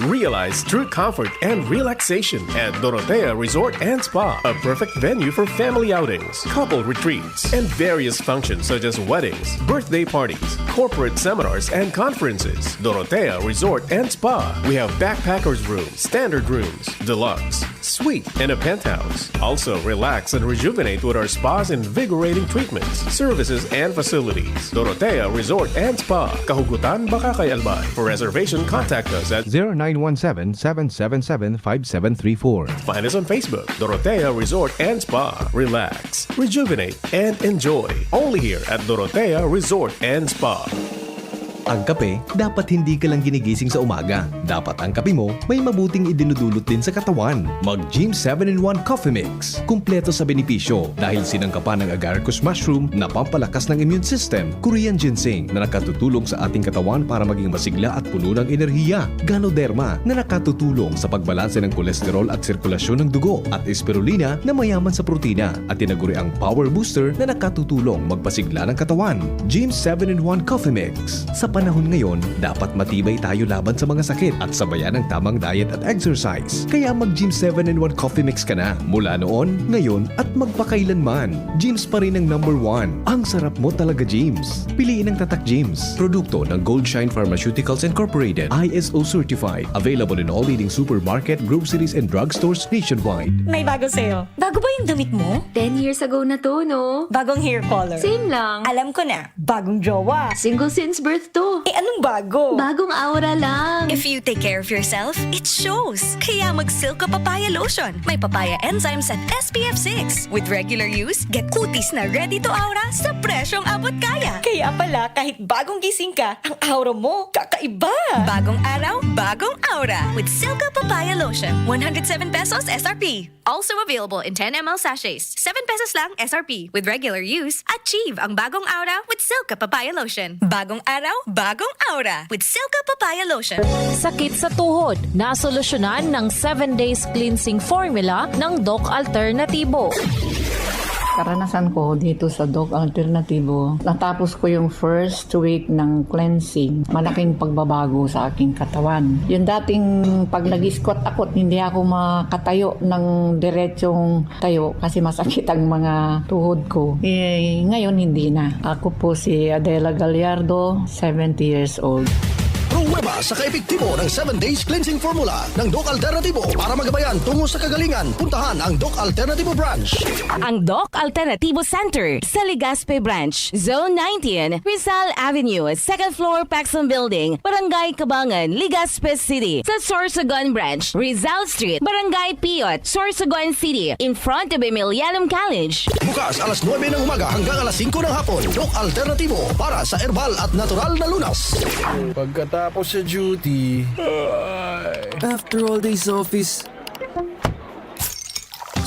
Realize true comfort and relaxation at Dorotea Resort and Spa, a perfect venue for family outings, couple retreats, and various functions such as weddings, birthday parties, corporate seminars, and conferences. Dorotea Resort and Spa. We have backpackers room, standard rooms, deluxe, suite, and a penthouse. Also, relax and rejuvenate with our spa's invigorating treatments, services, and facilities. Dorotea Resort and Spa, Kahugutan, Bacacay, Albay. For reservation, contact us at zero nine one seven, seven seven seven, five seven three four. Find us on Facebook, Dorotea Resort and Spa. Relax, rejuvenate, and enjoy. Only here at Dorotea Resort and Spa. Ang kape, dapat hindi ka lang ginigising sa umaga. Dapat ang kape mo may mabuting idinudulot din sa katawan. Mag Gym seven-in-one Coffee Mix. Kumpleto sa benepisyo dahil sinangkapan ng agaricus mushroom na pampalakas ng immune system, Korean ginseng na nakatutulong sa ating katawan para maging masigla at puno ng enerhiya, Ganoderma na nakatutulong sa pagbalanse ng kolesterol at sirkulasyon ng dugo, at Spirulina na mayaman sa protina at tinaguriang power booster na nakatutulong magpasigla ng katawan. Gym seven-in-one Coffee Mix. Sa panahon ngayon, dapat matibay tayo laban sa mga sakit at sabayan ang tamang diet at exercise. Kaya mag Gym seven-in-one Coffee Mix ka na mula noon, ngayon, at magpakailanman. Gym's pa rin ang number one. Ang sarap mo talaga, Gym's. Piliin ang Tatak Gym's. Produkto ng Gold Shine Pharmaceuticals Incorporated, I S O certified. Available in all leading supermarket, groceries, and drugstores nationwide. May bago sa'yo. Bago ba yung damit mo? Ten years ago na to, no? Bagong hair color. Same lang. Alam ko na. Bagong jowa. Single since birth to. Eh, anong bago? Bagong aura lang. If you take care of yourself, it shows. Kaya mag Silka Papaya Lotion. May papaya enzymes at S P F six. With regular use, get kutis na ready to aura sa presyong abot kaya. Kaya pala, kahit bagong gising ka, ang aura mo kakaiba. Bagong araw, bagong aura. With Silka Papaya Lotion. One hundred seven pesos S R P. Also available in ten M L sachets. Seven pesos lang S R P. With regular use, achieve ang bagong aura with Silka Papaya Lotion. Bagong araw, bagong aura with Silka Papaya Lotion. Sakit sa tuhod, nasolusyonan ng seven Days Cleansing Formula ng Doc Alternatibo. Karanasan ko dito sa Doc Alternatibo, natapos ko yung first week ng cleansing, malaking pagbabago sa aking katawan. Yung dating pag nag-squat ako, hindi ako makatayo ng diretsong tayo kasi masakit ang mga tuhod ko. Eh, ngayon hindi na. Ako po si Adela Gallardo, seventy years old. Pruweba sa kaepektibo ng seven Days Cleansing Formula ng Doc Alternatibo. Para magabayan tungo sa kagalingan, puntahan ang Doc Alternatibo Branch. Ang Doc Alternatibo Center sa Legazpi Branch, Zone nineteen, Rizal Avenue, second floor, Paxson Building, Barangay Cabangan, Legazpi City. Sa Sorsogon Branch, Rizal Street, Barangay Piyot, Sorsogon City, in front of Emilianum College. Bukas alas nuebe ng umaga hanggang alas singko ng hapon. Doc Alternatibo para sa herbal at natural na lunas. Pagkatapos sa duty, ay. After all days office.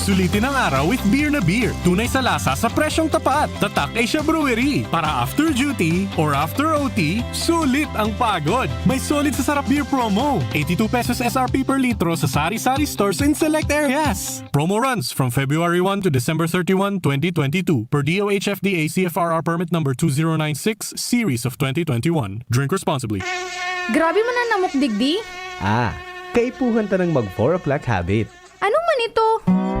Sulitin ang araw with beer na beer. Tunay sa lasa sa presyong tapat. Tatak Asia Brewery. Para after duty or after O T, sulit ang pagod. May sulit sa sarap beer promo. Eighty-two pesos S R P per litro sa sari-sari stores in select areas. Promo runs from February one to December thirty-one, twenty twenty-two, per D O H F D A C F R R permit number two zero nine six, series of twenty twenty-one. Drink responsibly. Grabe man ang namok digdi. Ah, kaipuhan ta nang mag four o'clock habit. Ano man ito?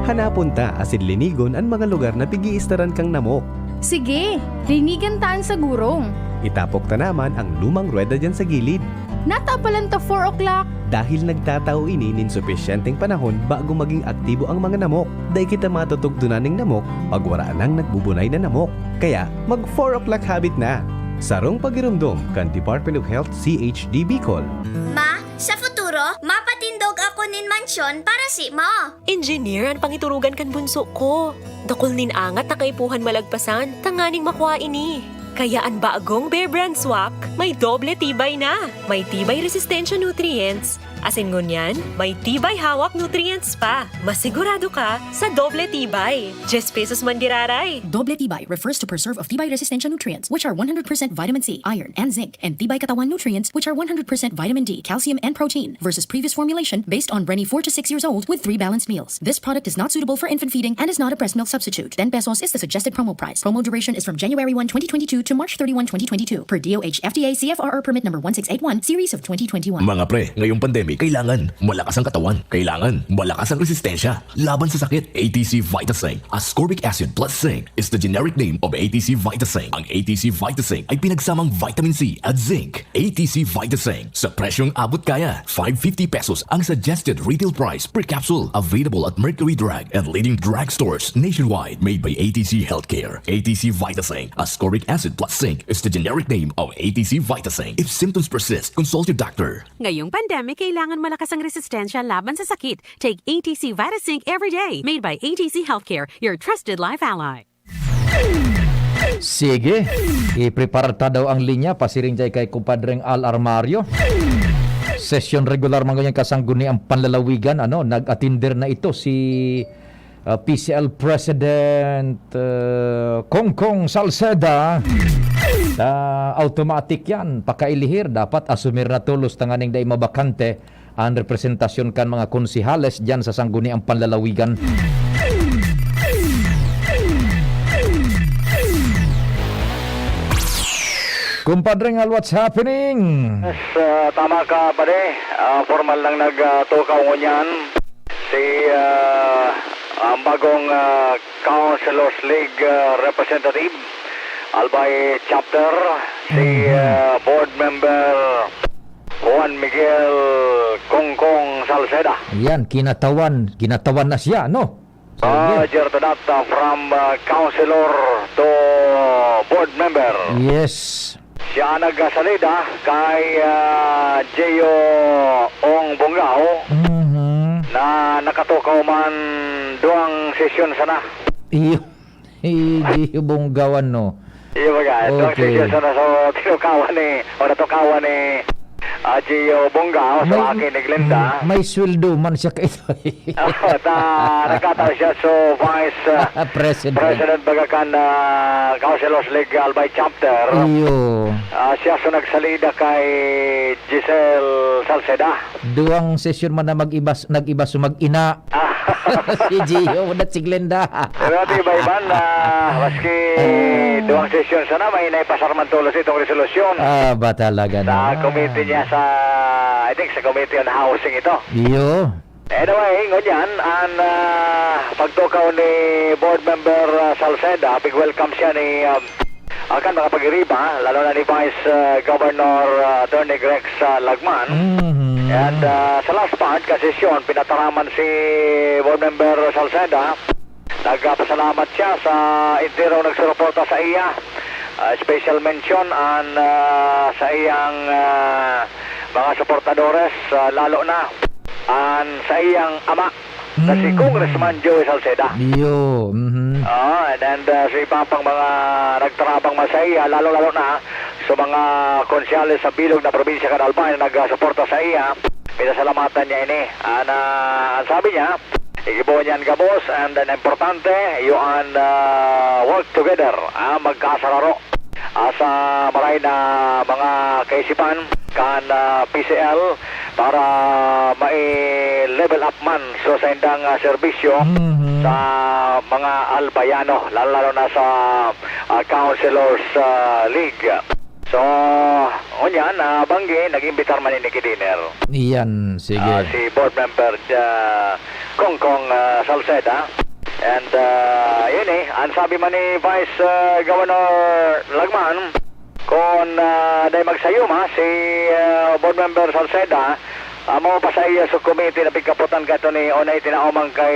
Hanapon ta asin linigon an mga lugar na pig-iistaran kang namok. Sige, linigan ta an sagurong. Itapok ta naman ang lumang ruweda diyan sa gilid. Natapalan ta four o'clock. Dahil nagtatao ini nin supisyenteng panahon bago maging aktibo ang mga namok. Dai kita matutugdonan nin namok pag wara nang nagbubunay na namok. Kaya, mag four o'clock habit na! Sarong pagiromdom kan Department of Health C H D Bicol. Ma, sa futuro, mapatindog ako nin mansyon para simo. Engineer an pangiturugan kan bunso ko. Dakul nin angat na kaipuhan malagpasan tanganing makua ini. Kaya an bagong Bear Brand Swak may doble tibay na. May tibay resistensya nutrients, asin ngunyan, may tibay hawak nutrients pa. Masigurado ka sa doble tibay. Diyes pesos man giraray. Doble tibay refers to preserve of tibay resistensya nutrients, which are one hundred percent vitamin C, iron, and zinc, and tibay katawan nutrients, which are one hundred percent vitamin D, calcium, and protein, versus previous formulation based on Brenny four to six years old with three balanced meals. This product is not suitable for infant feeding and is not a breast milk substitute. Ten pesos is the suggested promo price. Promo duration is from January one, twenty twenty-two to March thirty-one, twenty twenty-two, per D O H F D A C F R R permit number one six eight one, series of twenty twenty-one. Mga pre, ngayong pandemic, kailangan malakas ang katawan. Kailangan malakas ang resistensya laban sa sakit. A T C Vitasync, ascorbic acid plus zinc, is the generic name of A T C Vitasync. Ang A T C Vitasync ay pinagsamang vitamin C at zinc. A T C Vitasync, sa presyong abot kaya. Five fifty pesos ang suggested retail price per capsule. Available at Mercury Drug and leading drugstores nationwide. Made by A T C Healthcare. A T C Vitasync, ascorbic acid plus zinc, is the generic name of A T C Vitasync. If symptoms persist, consult your doctor. Ngayong pandemic, kailangan malakas ang resistensya laban sa sakit. Take A T C Vitasync every day. Made by A T C Healthcare, your trusted life ally. Sige, ipreparar ta daw ang linya, pasiring jay kay Kumpadreng Al Armario. Sesyon regular man ngunyan kasangguniang panlalawigan, ano, nag-atinder na ito si, ah, P C L President, ah, Congcong Salceda. Ah, automatic yan, pakailihir, dapat asumir na tolos tanganing dai mabakante an representasyon kan mga konsehales diyan sa sangguniang panlalawigan. Kumpadre Ngal, what's happening? Yes, ah, tama ka, pare. Ah, formal nang nagtukaw ngunyan si, ah, ang bagong, ah, Councilors League, ah, representative, Albay Chapter, si, Mhm. ah, Board Member Juan Miguel Congcong Salceda. Yan, kinatawan, kinatawan na siya, no? So, Ah, yes. Roger Donat, ah, from, ah, councilor to board member. Yes. Siya nagsalida kay, ah, Gio Ong Bongao Mhm. na nakatukaw man duwang sesyon sana. Iyo. Hindi hubong gawan, no? Iyo, baga, ito ang Okay. sitwasyon na so, tinukawan ni, o natukawan ni, ah, Gio Bongao, so, May, aki ni Glenda. may sweldo man siya kaito. Oo, ta, nagkataon siya, so, Vice, ah, President. President, baga kan, ah, Councilors League Albay Chapter. Iyo. Ah, siya, so, nagsalida kay Giselle Salceda. Duwang sesyon man na mag-ibas-, nag-iba, so, mag-ina. Ah. Si Gio, dat si Glenda. Pero Ate Ibayban, ah, maski Ah. duwang sesyon sana, may naipasar man tolos itong resolusyon. Ah, ba talaga Sa naman? committee niya sa, I think, sa Committee on Housing ito. Iyo. Anyway, ngunyan, ang, ah, pagtukaw ni Board Member, ah, Salceda, big welcome siya ni, um, Akan mga pag-iriba, lalo na ni Vice, uh, Governor, uh, Attorney Grex, uh, Lagman. Mhm. And, uh, sa last part ka sesyon, pinataraman si Board Member Salceda. Nagpasalamat siya sa enterong nagsuporta sa iya. Uh, special mention an, uh, sa iyang, uh, mga suportadores, uh, lalo na an sa iyang ama. Na si Mm. Congressman Joey Salceda. Iyo, mhm. Ah, and, and, ah, sa iba pang mga nagtarabang man sa iya, lalo-lalo na sa mga konsyales sa bilog na probinsya kan Albay na nagsuporta sa iya, pinasalamatan niya ini. Ah, na, ang sabi niya, igibo niyan gabos, and ang importante, iyo an, ah, work together, ah, magkasararo. Ah, sa maray na mga kaisipan kan, ah, P C L para mai-level up man so sa indang, ah, serbisyo Mhm. sa mga Albayano, lalo-lalo na sa, ah, Councilors, ah, League. So, ngunyan, ah, banggi, nag-imbitar man ini ki dinner. Iyan, sige. Ah, si Board Member, ah, Congcong, ah, Salceda. And, ah, yun eh, ang sabi man ni Vice, ah, Governor Lagman, kung, ah, dai magsayuma si, ah, Board Member Salceda, Amo pa sa iya subcommittee na pigkapotan kato ni, o na itinao man kay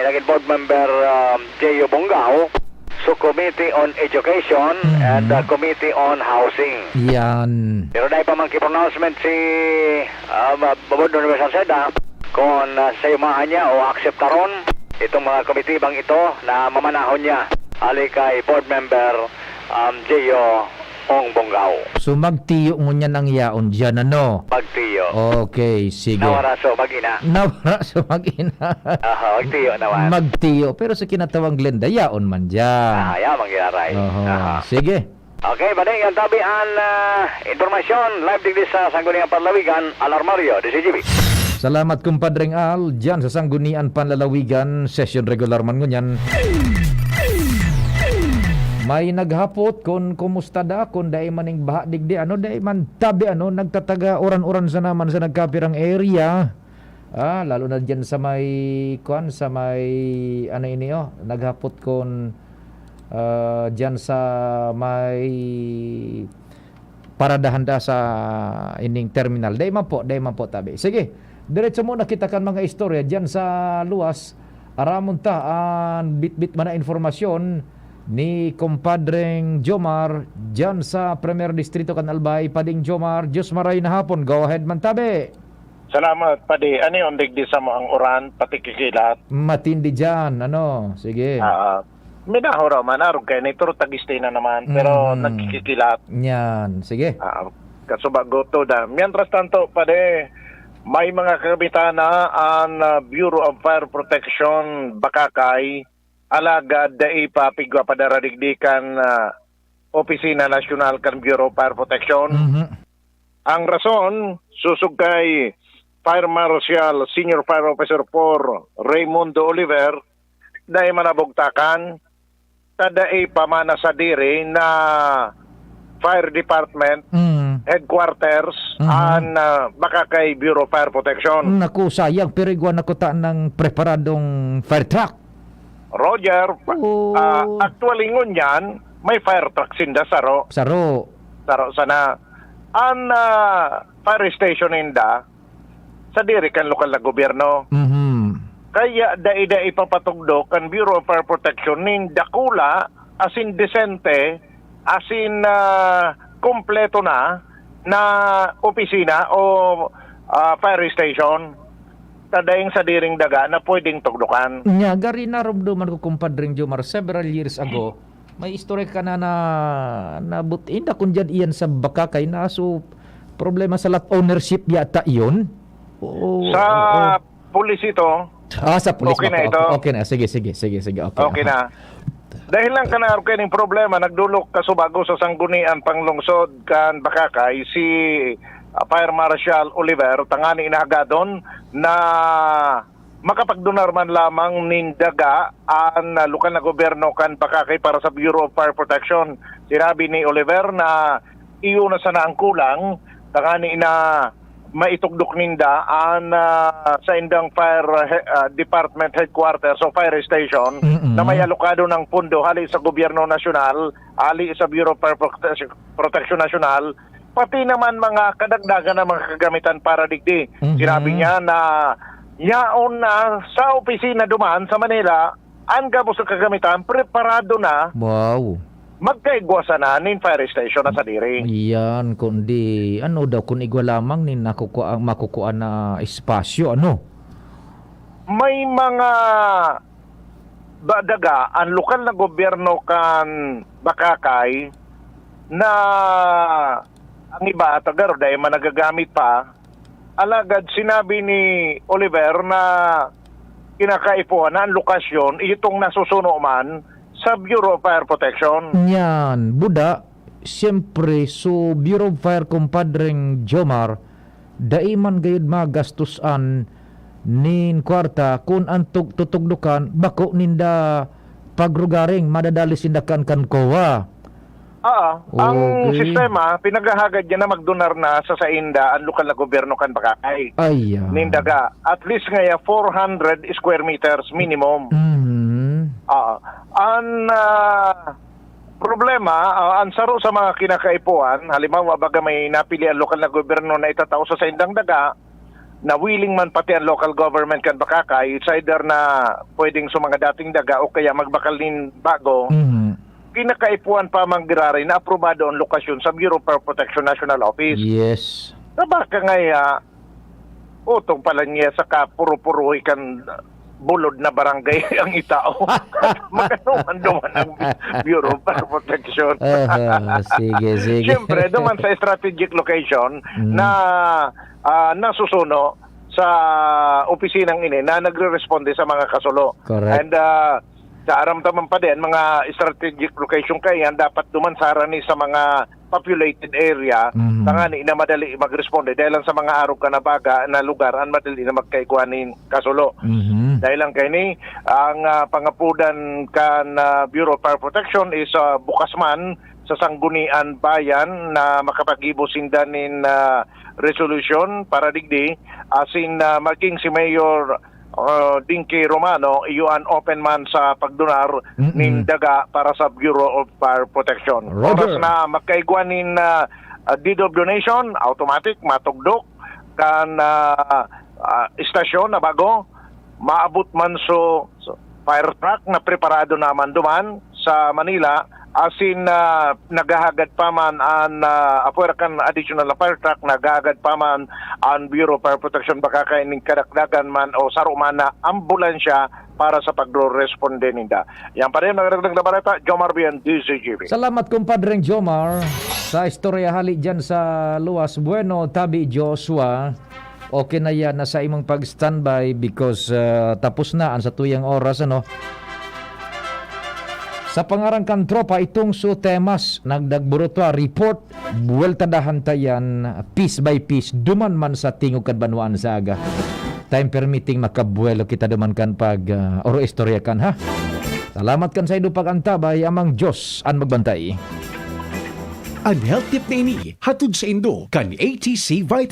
naging board member, um, J U Bongao, subcommittee on education Mhm. and the committee on housing. Yan. Pero dai pa man ki-pronouncement si, ah, ma-, board member Salceda kung, ah, sayumahan niya o akseptaron itong mga komitibang ito na mamanahon niya hali kay board member, um, J U Ong Bongao. So, magtiyo ngunyan ang yaon diyan, ano? Magtiyo. Okay, sige. Nawara so mag-ina. Nawara so mag-ina. Aha, magtiyo naman. Magtiyo, pero sa kinatawang Glenda, yaon man diyan. Ah, yaman giraray. Oho. Aha. Sige. Okay, balik ang tabi an, ah, impormasyon. Live digdi sa Sangguniang Panlawigan, Alarmario, D C G B. Salamat, Kumpadreng Al. Diyan sa Sangguniang Panlalawigan, session regular man ngunyan. May naghapot kun kumusta da, kun dai maning baha digdi, ano, dai man tabi, ano, nagtataga uran-uran sana man sa nagkapirang area. Ah, lalo na diyan sa may, kuwan, sa may, ano ini, oh, naghapot kun, ah, diyan sa may paradahan da sa ining terminal. Dai man po, dai man po tabi. Sige, diretso muna kita kan mga istorya diyan sa luwas. Aramon ta an bitbit man na impormasyon ni Kumpadreng Jomar diyan sa Primer Distrito kan Albay. Pading Jomar, Diyos maray na hapon. Go ahead man tabi. Salamat, Padi. Ano yun, digdi sa mo ang uran, pati kikilat? Matindi diyan, ano? Sige. Ah, minahura man, arog kayo, nitro tagiste na naman, pero Mhm. nagkikikilat. Yan, sige. Ah, kasubago to da. Mientras tanto, Padi, may mga kagamitan na ang, ah, Bureau of Fire Protection, Bakakay, alagad dai pa pigwa padaradigdi kan, ah, Opisina Nasyonal kan Bureau of Fire Protection. Mhm. Ang rason, susog kay Fire Marshal Senior Fire Officer four Raymundo Oliver, dai manabugtakan, ta dai pa man nasadiri na fire department Mm. headquarters Mhm. an, ah, Bakakay Bureau of Fire Protection. Naku, sayang, pero igwa na kuta ng preparadong fire truck. Roger, pa-, Oo. ah, actually, ngunyan, may fire truck sinda, saro. Saro. Saro sana. An, ah, fire station ninda, sadiri kan lokal na gobyerno. Mhm. Kaya dai-dai ipapatugdok kan Bureau of Fire Protection nin dakula, asin desente, asin, ah, kompleto na, na opisina o, ah, fire station. Ta daing sadiring daga na pwedeng tugdokan. Nya, gari naromdoman ko, Kumpadreng Jomar, several years ago, may istorya ka na, na, na but-, inda kun diyan iyan sa Bakakay na, so, problema sa lot ownership yata iyon? Oo, Sa oo. pulis ito. Ah, sa pulis Okay na ba? ito. Okay na. Sige, sige, sige, sige. Okay. Okay na. Dahil lang kanaro kaning problema, nagdulok kasubago sa Sanggunian Panglungsod kan Bakakay si, ah, Fire Marshal Oliver, tangani inahagadon na makapagdunar man lamang nin daga an, ah, lokal na gobyerno kan Bakakay para sa Bureau of Fire Protection. Sinabi ni Oliver na iyo na sana ang kulang, tangani na maitugdok ninda an, ah, saindang fire he-, ah, department headquarters o fire station Mm-mm. na may alokado ng pondo hali sa gobyerno nasyonal, hali sa Bureau of Fire Protection, Protection National, pati naman mga kadagdagan ng mga kagamitan para digdi. Mhm. Sinabi niya na yaon na sa opisina duman sa Manila, ang gabos na kagamitan, preparado na. Wow. Magkaigwa sana nin fire station na sadiri. Yan, kundi ano daw, kun igwa lamang nin nakukua-, makukuha na espasyo, ano? May mga ba-, daga, ang lokal na gobyerno kan Bakakay na ang iba, tagaro, dahil man nagagamit pa, Alagad sinabi ni Oliver na kinakaipuhan na ang lokasyon, itong nasusuno man sa Bureau of Fire Protection. Yan, buda, siyempre, so Bureau of Fire, Kumpadreng Jomar, dai man gayud magastusan nin kwarta kun ang tug-, tutugdokan, bako ninda pagrugaring, madadali sinda kan, kan COA. Oo. Ang Okay. sistema, pinaghahagad niya na magdunar na sa sainda ang lokal na gobyerno kan Bakakay. Ay, ah. Nindaga, at least ngaya four hundred square meters minimum. Mhm. Oo. Ang, ah, problema, ah, ang saro sa mga kinakaipuhan, halimbawa, baga may napili ang lokal na gobyerno na itatao sa saindang daga, na willing man pati ang local government kan Bacacay, it's either na pwedeng sa mga dating daga o kaya magbakal nin bago, Mhm. kinakaipuhan pa man giraray na aprobado ang lokasyon sa Bureau of Fire Protection National Office. Yes. Sa Bacacay, ah, utong pala niya sa kapuro-puruhi kan bulod na barangay ang itao. Magano man duman ang Bureau of Fire Protection. Aha, sige, sige. Siyempre, duman sa strategic location Mm. na, ah, nasusuno sa opisinang ini na nagre-responde sa mga kasulo. Correct. And, ah, sa aram ta man pa din, mga strategic location kaiyan, dapat duman sa harani sa mga populated area, Mhm. tangani na madali magresponde dahil lang sa mga arog kan na baga na lugar an madali na magkaigwa nin kasulo. Mhm. Dahil lang kaini, ang, ah, pangapudan kan, ah, Bureau of Fire Protection is, ah, bukas man sa Sanggunian Bayan na makapaggibo sinda nin, ah, resolusyon para digdi, asin, ah, maging si Mayor, ah, Dinky Romano, iyo an open man sa pagdonar Mm-mm. nin daga para sa Bureau of Fire Protection. Roger. Oras na magkaigwa nin, ah, ah, deed of donation, automatic, matugdok kan, ah, ah, istasyon na bago, maabot man so, so fire truck na preparado naman duman sa Manila, asin, ah, naghahagad pa man an, ah, apwera kan additional na fire truck, naghahagad pa man an Bureau of Fire Protection, baka kaining kadakdagan man o saro man na ambulansya para sa pagresponde ninda. Yan pa rin, magdagdag na balita, Jomar Bian, D Z G B. Salamat, kumpadreng Jomar, sa istorya hali dyan sa luwas. Bueno, tabi Joshua, okay na yan na sa imong pag-standby because, ah, tapos na ang satuyang oras, ano? Sa pangaran kan Tropa, itong su temas, nagdagburutwa, report, buwelta dahan ta yan, piece by piece, duman man sa tingog kan banwaan sa aga. Time permitting, makabuwelo kita duman kan pag, ah, oro istorya kan, ha? Salamat kan saindo pag-antabay, amang Diyos an magbantay. An health tip na ini, hatod saindo kan A T C Vita